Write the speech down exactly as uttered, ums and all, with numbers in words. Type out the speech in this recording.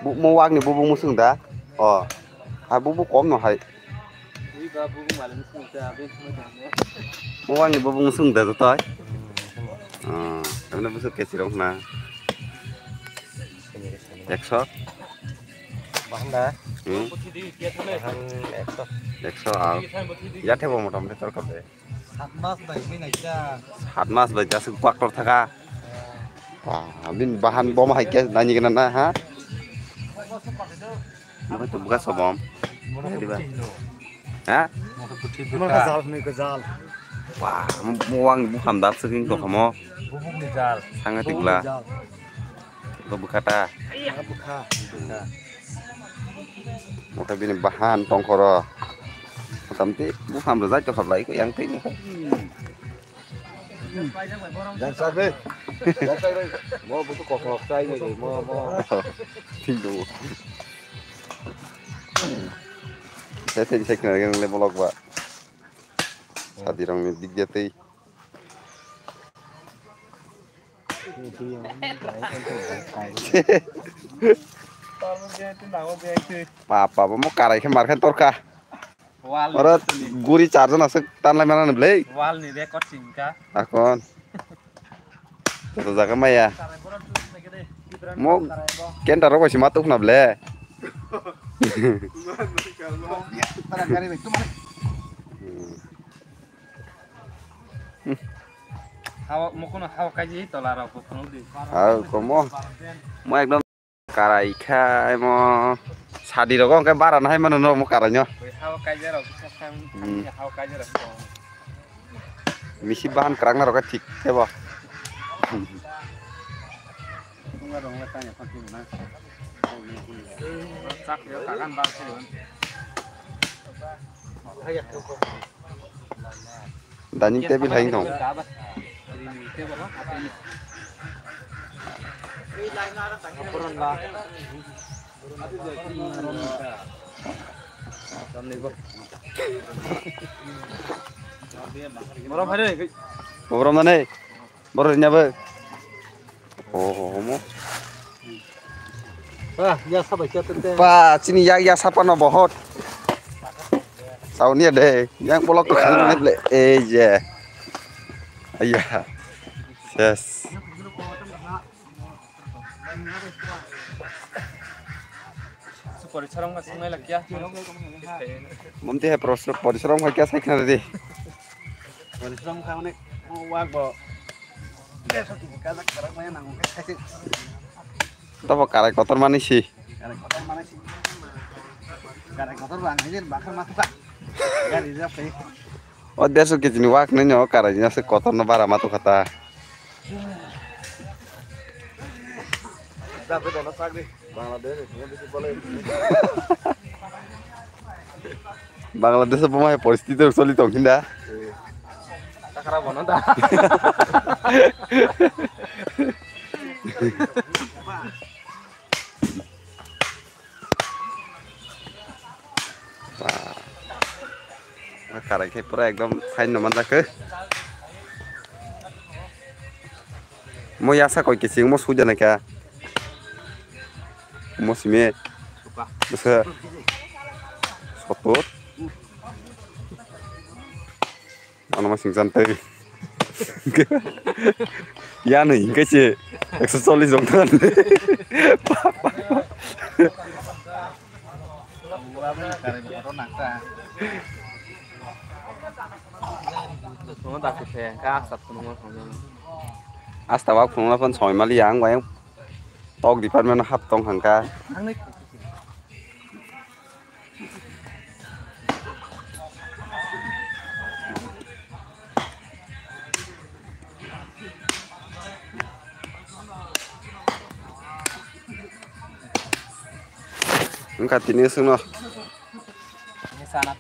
Bu-, mo wak ni bubung musung da. O. Ha bubung kom no hai. Mo wak ni bubung musung da joto hai. O. Amne busuk kesi rong na. Ekso. Bahanda. Hmm. Bahan ekso ang. Ya thebo motamoti torkar de. Sat mas bai bini naikha. Sat mas bai jasuk baktor thaka. Wah, bin bahan bom hai khe nani gana na ha? Mungkin tu buka sobom. Diba? Ha? Mungkin jal ni ke jal. Wah, muang bukan dak seking kok kamu. Bubuk ni jal. Sangat Bubuk ni igla. Jal. Bo bwkha ta. Bwkha, bwkha. Moto bini bahan tongkhoro. Motamti buphang rwjak tongkhor lai ko yang twi. Jang sak de. Jang sak de. Mo butu kok kok sai de mo mo. Thik do. Sai sai sai kna le bolok ba. Sadi rong ni dik dia tei. Papa, bo mo karai khe mar khe torkha. Wal oro ni guri charjon aswk tanlai mana ni blei. Wal ni record singka. Akon. Joto jaga maya. Mo kenta rok bai si ma tuk na ble. Para gari bai tum. Hmm. Hawa, mokono hawa kaji tola rok bo phunuk di. Hawa komo. Mo ekdom karai khai mo. Sadi rok hwnkhe bara nahai mano no mo karai no. Hawa kaji rok sakang. Hmm. Hawa kaji rok. Misi bahan kwrak na rok thik khe bo. Tunga rong le tanya phang na. Chak yo kagan ba se. Dining table hai tong. Borok mane. Borok rina bai. Oh, mo. Ah, ya sabai kya tete. Pa, chini yak ya sapa no bohot. Sauni de, yang bolok to khang ne ble. Eh, je. Aya. Yes. Porisaram ka sungai lakya. Mumti hai porisaram ka kya sai khna de. Porisaram ka onek wak bo. Tobo karai kotor mani si. Karai kotor mani si. Karai kotor bang hijir bakar matuka. Gari jap kai. O deso kejini wak nai no karai jina se kotor no bara matuka ta. Jabe dono sagri. Bangladesh, Bangladesh bole. Bangladesh bo mai poristiti choli tong hinda. Takara bono da. Ba. Karai khe pura ekdom fine no manjak khe. Mo yasa koi kiching mo suja na kya. Mo simi. Bwsa. Sotot. Ano masing santai. Ya no, hingke se ekso chollis jong than. Asta wak phunukna phone soi mali yang, wayang tok department hap tong hangka. Wngkha tini swngno. Sana